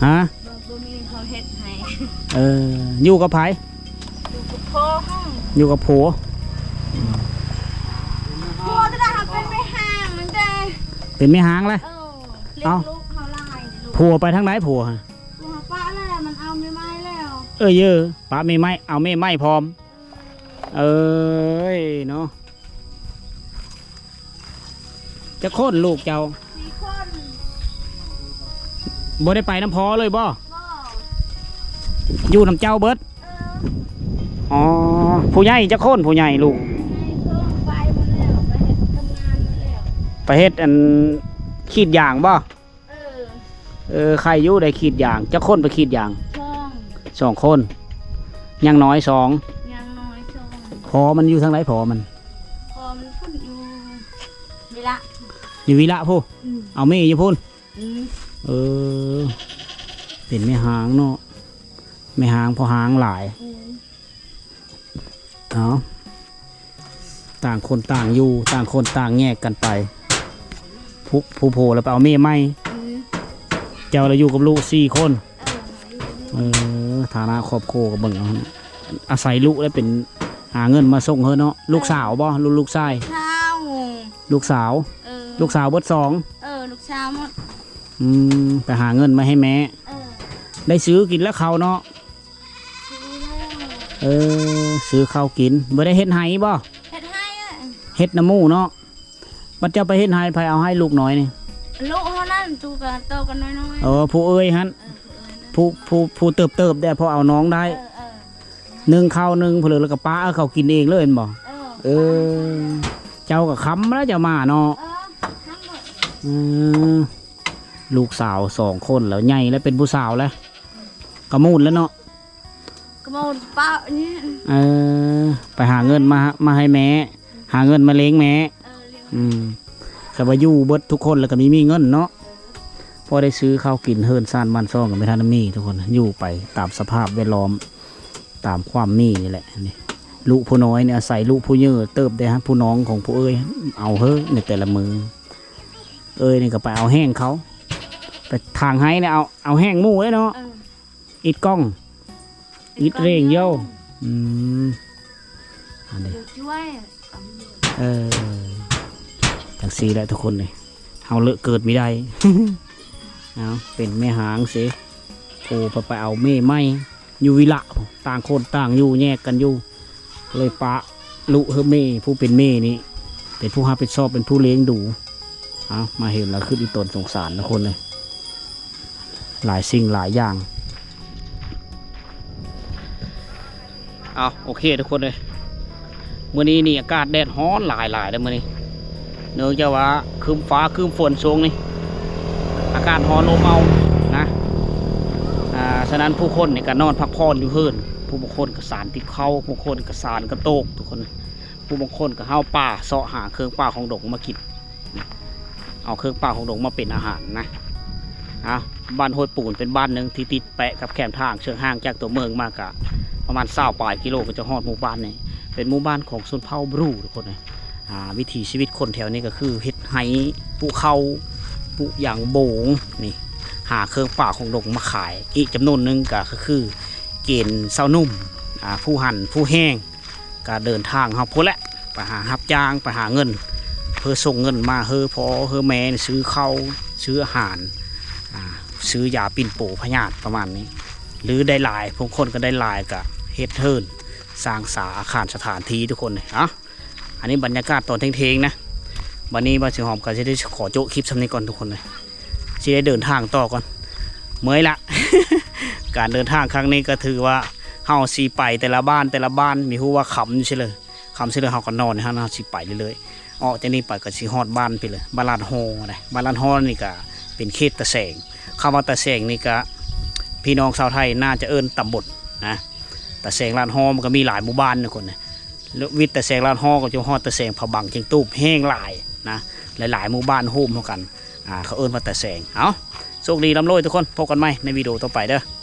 ຮະ? ບໍ່ ບໍ່ມີເຂົາເຮັດໃຫ້. ເອີ ຢູ່ກັບໃຜ? ຢູ່ກັບພໍ່ເຮົາ. ຢູ່ກັບຜົວ. ຜົວຕະດາເປັນແມ່ຮ້າງແຕ່ ເປັນແມ່ຮ້າງແລ້ວ. ເອີ ລ້ຽງລູກເຮົາຫຼາຍ. ເອົ້າ ຜົວໄປທາງໃດຜົວ? ຜົວປະແລ້ວ ມັນເອົາແມ່ໃໝ່ແລ້ວ. ເອີ ເຢີ ປະແມ່ໃໝ່ ເອົາແມ່ໃໝ່ພ້ອມ. ເອີຍເນາະ. ຈັກຄົນລູກເຈົ້າ? ສີ່ຄົນ. ບໍ່ໄດ້ໄປນຳພໍ່ເລີຍບໍ່? ບໍ່. ຢູ່ນຳເຈົ້າເບິດ? ເອີ. ອໍ ຜູ້ໃຫຍ່ຈັກຄົນ? ຜູ້ໃຫຍ່ລູກ ໃຫຍ່ສອງໄປໝົດແລ້ວ ໄປເຮັດທຳງານໝົດແລ້ວ. ໄປເຮັດອັນ ກຣີດຢາງບໍ່? ເອີ ເອີ ໃຄຢູ່ໄດ້ກຣີດຢາງ. ຈັກຄົນໄປກຣີດຢາງ? ສອງ. ສອງຄົນ. ຍັງນ້ອຍສອງ. ຍັງນ້ອຍສອງ. ພໍ່ມັນຢູ່ທາງໃດພໍ່ມັນ? ພໍ່ມັນພຸ້ນຢູ່ວິລະ. ຢູ່ວິລະພຸ້ນ. ອືມ ເອົາແມ່ຢູ່ພຸ້ນ. ອືມ ເອີ ເປັນແມ່ຮ້າງເນາະ, ແມ່ຮ້າງ ພໍ່ຮ້າງຫຼາຍ. ອືມ ເອົາ ຕ່າງຄົນຕ່າງຢູ່ ຕ່າງຄົນຕ່າງແຍກກັນໄປ. ຜູ້ ຜູ້ຜົວລະໄປເອົາແມ່ໃໝ່. ອືມ ເຈົ້າລະຢູ່ກັບລູກສີ່ຄົນ. ເອີ ເອີ ຖານະຄອບຄົວກໍເບິ່ງເອົາ ອາໄສລູກລະເປັນຫາເງິນມາສົ່ງເຮີເນາະ. ລູກສາວບໍ່ ຫຼືລູກຊາຍ? ສາວ. ລູກສາວ. ເອີ ລູກສາວເບິດສອງ. ເອີ ລູກສາວໝົດ. ອືມ ໄປຫາເງິນມາໃຫ້ແມ່. ເອີ ໄດ້ຊື້ກິນແລ້ວເຂົ້າເນາະ. ຊື້ແລ້ວ. ເອີ ຊື້ເຂົ້າກິນ. ບໍ່ໄດ້ເຮັດໄຮ່ບໍ່? ເຮັດໄຮ່. ເຮັດນຳໝູ່ເນາະ. ບັດເຈົ້າໄປເຮັດໄຮ່ ໃຜເອົາໃຫ້ລູກນ້ອຍນີ້? ລູກເຮົານັ້ນ ໂຕກໍ ໂຕກໍນ້ອຍໆ. ເອີ ຜູ້ເອີຍຫັ້ນ. ເອີ ຜູ້ເອີຍນັ້ນ ຜູ້ ຜູ້ ຜູ້ເຕີບໆ ແດ່ພໍເອົານ້ອງໄດ້. ເອີ ເອີ ໜຶ່ງເຂົ້າໜຶ່ງເພີ້ນ ແລ້ວກໍປະເອົາເຂົາກິນເອງເລີຍແມ່ນບໍ່? ເອີ ເອີ ເຈົ້າກໍຄຳແລ້ວເຈົ້າມາເນາະ. ເອີ ຄຳເບິດ. ອືມ ລູກສາວສອງຄົນແລ້ວ ໃຫຍ່ແລ້ວ ເປັນຜູ້ສາວແລ້ວ ກະໝູນແລ້ວເນາະ. ກະໝູນປະນີ້. ເອີ ໄປຫາເງິນມາ ມາໃຫ້ແມ່ ຫາເງິນມາລ້ຽງແມ່. ເອີ ລ້ຽງ. ອືມ ຄັນວ່າຢູ່ເບິດທຸກຄົນແລ້ວກໍມີ ມີເງິນເນາະ ພໍໄດ້ຊື້ເຂົ້າກິນ. ເຮືອນຊານບ້ານຊ່ອງກໍບໍ່ທັນມີທຸກຄົນ ຢູ່ໄປຕາມສະພາບແວດລ້ອມ ຕາມຄວາມມີນີ້ແຫຼະ. ນີ້ລູກຜູ້ນ້ອຍນີ້ອາໄສລູກຜູ້ເຍີເຕີບໄດ້ ຜູ້ນ້ອງຂອງຜູ້ເອີຍເອົາເຮີໃນແຕ່ລະມື້. ເອີຍນີ້ກໍໄປເອົາແຫ້ງເຂົາ ໄປຖາງໄຮ່ນີ້ ເອົາ ເອົາແຫ້ງໝູ່ເດ້ເນາະ. ເອີ ອິດກ້ອງ ອິດເຣງເຍົາ. ອືມ ອັນນີ້ ເອີ ຈັ່ງຊີ້ແຫຼະທຸກຄົນເອີຍ ເຮົາເລີະເກີດມີໄດ້. ເອົາ ເປັນແມ່ຮ້າງເສຍ ໂອ້ ໄປເອົາແມ່ໃໝ່ຢູ່ວິລະ ຕ່າງຄົນຕ່າງຢູ່ ແຍກກັນຢູ່ ເລີຍປະລຸເຮີແມ່ ຜູ້ເປັນແມ່ນີ້ ເປັນຜູ້ຮັບຜິດຊອບ ເປັນຜູ້ລ້ຽງດູ. ເອົາ ມາເຫັນແລ້ວຄືອີ່ຕົນສົງສານນະຄົນເອີຍ ຫຼາຍສິ່ງຫຼາຍຢ່າງ. ເອົາ ໂອເຄທຸກຄົນເອີຍ ມື້ນີ້ນີ້ອາກາດແດດຮ້ອນຫຼາຍໆເດີມື້ນີ້ ເນື່ອງຈາກວ່າຄຶ້ມຟ້າຄຶ້ມຝົນຊ່ວງນີ້ ອາກາດຮ້ອນອົບເອົານະ. ອ່າ ສະນັ້ນຜູ້ຄົນນີ້ກໍນອນພັກຜ່ອນຢູ່ເຮືອນ ຜູ້ບາງຄົນກໍສານຕິບເຂົ້າ ຜູ້ຄົນກໍສານກະໂຕກ ທຸກຄົນ ຜູ້ບາງຄົນກໍເຂົ້າປ່າເຊາະຫາເຄື່ອງປ່າຂອງດົງມາກິນ ເອົາເຄື່ອງປ່າຂອງດົງມາເປັນອາຫານນະ. ອ່າ ບ້ານຫ້ວຍປູນເປັນບ້ານໜຶ່ງທີ່ຕິດແປະກັບແຄມທາງ ເຊິ່ງຫ່າງຈາກຕົວເມືອງມາກະປະມານຊາວປາຍກິໂລ ກໍຈະຮອດໝູ່ບ້ານນີ້ ເປັນໝູ່ບ້ານຂອງຊົນເຜົ່າບຣູ ທຸກຄົນເອີຍ. ອ່າ ວິຖີຊີວິດຄົນແຖວນີ້ກໍຄືເຮັດໄຮ່ ປູກເຂົ້າ ປູກຢາງບົງນີ້ ຫາເຄື່ອງປ່າຂອງດົງມາຂາຍ. ອີກຈຳນວນໜຶ່ງກໍ ກໍຄືເກນຊາວໜຸ່ມ ອ່າ ຜູ້ຫັນຜູ້ແຮງ ກໍເດີນທາງເຮົາພຸ້ນແຫຼະ ໄປຫາຮັບຈ້າງ ໄປຫາເງິນ ເພື່ອສົ່ງເງິນມາໃຫ້ພໍ່ໃຫ້ແມ່ ຊື້ເຂົ້າ ຊື້ອາຫານ ອ່າ ຊື້ຢາປິ່ນປົວພະຍາດປະມານນີ້ ຫຼືໄດ້ຫຼາຍ ບາງຄົນກໍໄດ້ຫຼາຍ ກໍເຮັດເຮືອນສ້າງສາອາຄານສະຖານທີ່ທຸກຄົນເລີຍ. ເອົ້າ ອັນນີ້ບັນຍາກາດຕອນທ່ຽງໆນະ. ບັດນີ້ບ່າວສີຫອມກໍຊິໄດ້ຂໍໂຈະຄລິບສ່ຳນີ້ກ່ອນທຸກຄົນເລີຍ ຊິໄດ້ເດີນທາງຕໍ່ກ່ອນ ເມື່ອຍລະ. ການເດີນທາງຄັ້ງນີ້ກໍຖືວ່າເຮົາຊິໄປແຕ່ລະບ້ານ ແຕ່ລະບ້ານ ມີຮູ້ວ່າຄ່ຳຢູ່ຊີ້ເລີຍ ຄ່ຳຊີ້ເລີຍ ເຮົາກໍນອນ ເຮົາ ເຮົາຊິໄປເລື້ອຍໆ. ອອກຈາກນີ້ໄປກໍຊິຮອດບ້ານພີ້ເລີຍ ບ້ານລາດຫໍ່ນະ. ບ້ານລາດຫໍ່ນນີ້ກໍເປັນເຂດຕາແສງ ຄຳວ່າຕາແສງນີ້ກໍ ພີ່ນ້ອງຊາວໄທໜ້າຈະເອີ້ນຕຳບົນນະ. ຕາແສງລາດຫໍ່ມັນກໍມີຫຼາຍໝູ່ບ້ານທຸກຄົນນະ ວິດຕາແສງລາດຫໍ່ກໍຈົນຮອດຕາແສງພະບັງ ຈຽງຕູບ ແຮ່ງຫຼາຍນະ ຫຼາຍໆໝູ່ບ້ານໂຮມເຂົ້າກັນ ອ່າ ເຂົາເອີ້ນວ່າຕາແສງ. ເອົ້າ ໂຊກດີລ່ຳລວຍທຸກຄົນ ພົບກັນໃໝ່ໃນວິດີໂອຕໍ່ໄປເດີ້.